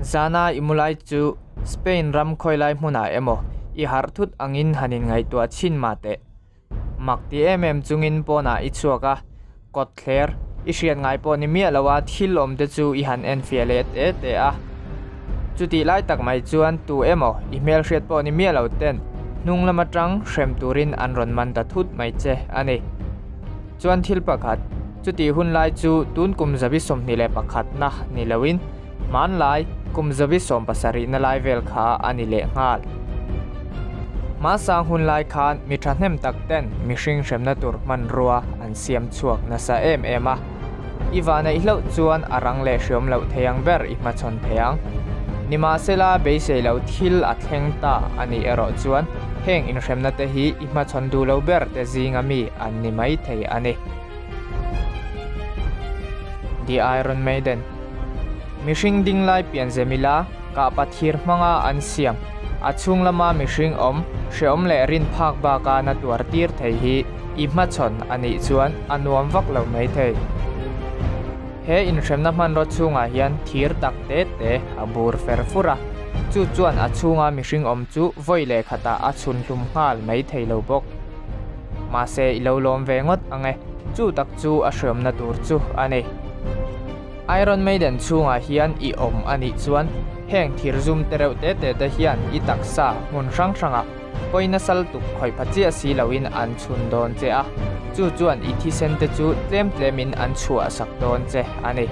Zana i mu lai chu Spain ram khawilai hmunah emaw i harh thut angin han inngaihtuah chhin mah teh. Mak ti em em chungin pawnah i chhuak a, kawt thler i hriat ngai pawh ni miah lo a thil awm te chu i han enfiah leh te te a. Chutih lai tak mai chuan tu emaw i hmelhriat pawh ni miah lo ten hnung lam atang hrem turin an rawn man ta thut mai che a ni. Chuan thil pakhat, chutih hun lai chu tun kum zabi 21 na ni loin hmanlai kum zabi 70 na lai vel kha a ni leh nghal. Hmasang hun lai khan mi thahnem tak ten mihring hremna tur hmanrua an siam chhuak nasa em em a. I vahneih hlauh chuan a rang leh hriawm loh thei ang ber i hmachhawn thei ang. Nimahsela beisei lo thil a thleng ta a nih erawh chuan heng inhremna te hi i hmachhawn duh lo ber te zinga mi an ni mai thei a ni. The Iron Maiden Mihring ding lai pianze mila kahpa thir hmanga an siam a chhung lama mihring awm hreawm leh rin phak baka na tuar tir thei hi i hmachhawn a nih chuan a nuam vak lo mai thei. He inhremna hmanraw chhungah hian thir tak te te a bur fer fur a, chu chuan a chhunga mihring awm chu vawi leh khatah a chhun hlum nghal mai thei lo bawk. Mahse i lo lawm ve ngawt ang e, chu tak chu a hreawmna tur chu a ni. Iron Maiden chhungah hian i awm a nih chuan heng thir zum te reuh te te te hian i taksa hmun hrang hrangah pawina sal tuk khawih pha chiah si loin an chhun dawn che a, chu chuan i thisen te chu tlem tlemin an chhuah sak dawn che a ni.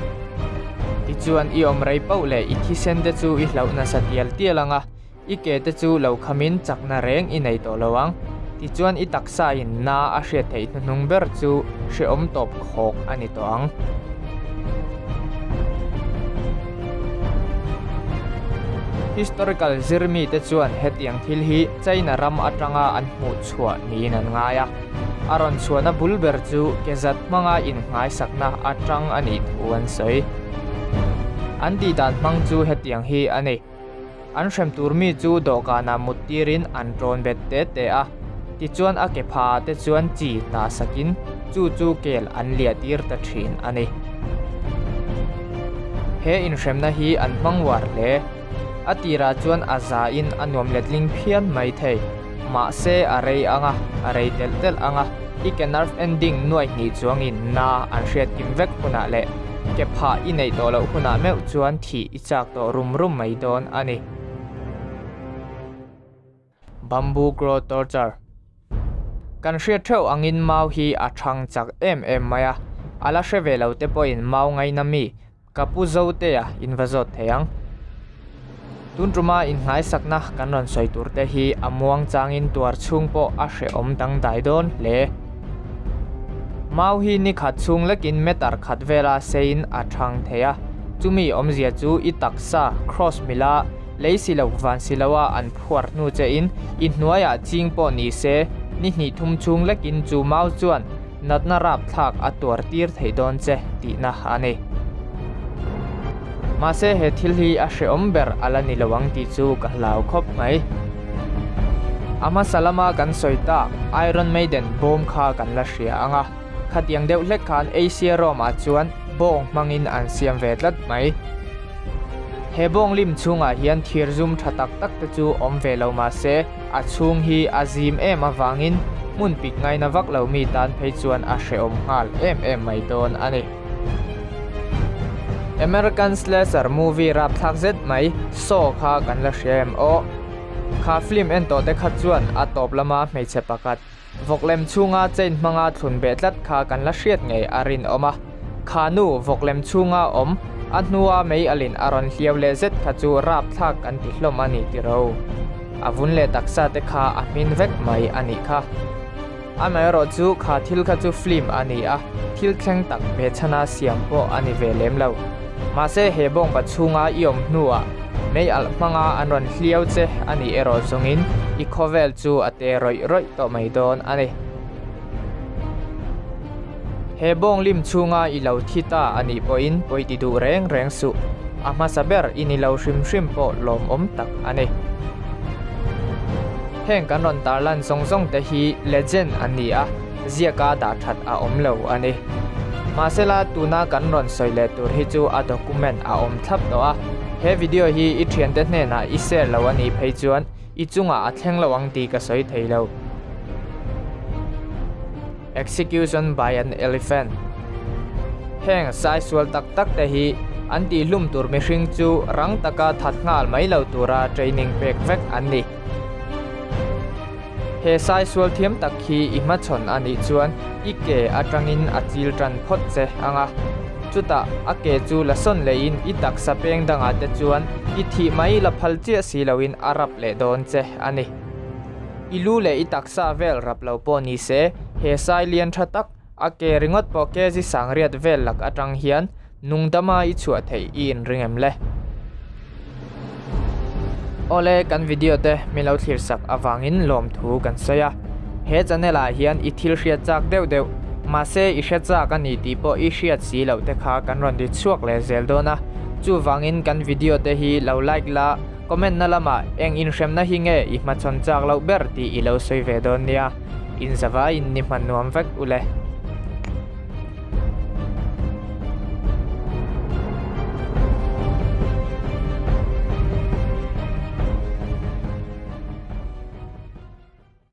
Tichuan i awm rei pauh leh i thisen te chu i hlauh nasa tial tial ang a, I ke te chu lo khamin chakna reng i nei tawh lo ang. Tichuan i taksa in na a hriat theih hnuhnung ber chu hrehawm tawp khawk a ni tawh ang. Historical zirmi te chuan hetiang thil hi China ram atanga an hmuh chhuah niin an ngai a. A rawn chhuahna bul ber chu ke zat hmanga innghaisakna atang a nih thu an sawi. An tihdan hmang chu hetiang hi a ni. An hrem tur mi chu dawhkanah mut tirin an ṭawn bet te te a, tichuan a ke pha te chuan chi tah sakin chu chu kel an liah tir ta ṭhin a ni. He inhremna hi an hmang uar hle. A tirah chuan a zain a nuam letling phian mai thei. Mahse a rei ang a, a rei telh telh ang a, i ke nerve ending nuai hnih chuangin na an hriat kim vek hunah leh ke phah i neih tawh loh hunah meuh chuan thih i chak tawh rum rum mai dawn a ni. Bamboo Grow Torture Kan hriat theuh angin mau hi a thang chak em em mai a, a la hre ve lo te pawhin mau ngaina mi Ka pu Zotea in va zawt thei ang. Tun tuma innghaisakna kan rawn sawi tur te hi a muang changin tuar chhung pawh a hrehawm dangdai dawn hle. Mau hi ni khat chhung lekin meter khat vela seiin a thang thei a, chumi awmzia chu i taksa cross mila lei si lo van si loa an phuar hnu chein i hnuaiah ching pawh ni se ni hnih thum chhung lekin chu mau chuan Natna rapthlak a tuar tir thei dawn che tihna a ni. Mahse he thil hi a hrehawm ber a la ni lo ang tih chu ka hlau khawp mai. A hmasa lama kan sawi tak Iron Maiden bawm kha kan la hria ang a, khatiang deuh hlek khan Asia Rome-ah chuan bawng hmangin an siam ve tlat mai. He bawng lim chhungah hian thir zum tha tak tak te chu awm ve lo mahse, A chhung hi a zim em avangin hmun pik ngaina vak lo mi tan phei chuan a hrehawm nghal em em mai dawn a ni. American Slasher movie rapthlak zet mai Saw kha kan la hria em aw? Kha film en tawh te kha chuan a tawp lama hmeichhe pakhat Vawklem chhunga chain hmanga thlun beh tlat kha kan la hriat ngei a rinawm a. Kha nu vawklem chhunga awm, a hnua mei alin a rawn hliau leh zet kha chu rapthlak kan ti hlawm a ni tiro. A vun leh taksa te kha a hmin vek mai a nih kha. Amaherawh chu kha thil kha chu film a ni a, thil thleng tak ve chhana siam pawh a ni ve lem lo. Mahse he bawngpa chhunga i awm hnuah mei alh hmanga an rawn hliau che a nih erawh zawngin i khawvel chu a te rawih rawih tawh mai dawn a ni. He bawng lim chhunga i lo thi ta a nih pawhin pawi ti duh reng reng suh. A hmasa ber i ni lo hrim hrim pawh lawmawm tak a ni. Heng kan rawn tarlan zawng zawng te hi legend an ni a, ziaka dah that a awm lo a ni. Mahsela tuna kan rawn sawi leh tur hi chu a document a awm thlap tawh a, he video hi i thiante hnenah i share lo a nih phei chuan i chungah a thleng lo ang tih ka sawi thei lo. Execution by an Elephant Heng sai sual tak tak te hi an tihhlum tur mihring chu rang taka that nghal mai lo tura training pek vek an ni. He sai sual thiam tak hi i hmachhawn a nih chuan i ke atangin a chil tan phawt che ang a. Chutah a ke chu la sawn lehin i taksa peng dangah te chuan i thih mai la phal chiah si loin a rap leh dawn che a ni. I lu leh i taksa vel rap lo pawh ni se, he sai lian tha tak, a ke ringawt pawh kg sangriat vel lak atang hian nungdama i chhuah theih i inring em le? Awle, kan video te min lo thlir sak avangin lawmthu kan sawi a. He channel ah hian i thil hriat chak deuh deuh, mahse i hre chak a ni tih pawh i hriat si loh te kha kan rawn ti chhuak leh zel dawn a. Chuvangin kan video te hi lo like la, Comment na lamah eng inhremna hi nge i hmachhawn chak loh ber tih i lo sawi ve dawn nia. Inzavaiin ni hman nuam vek u le.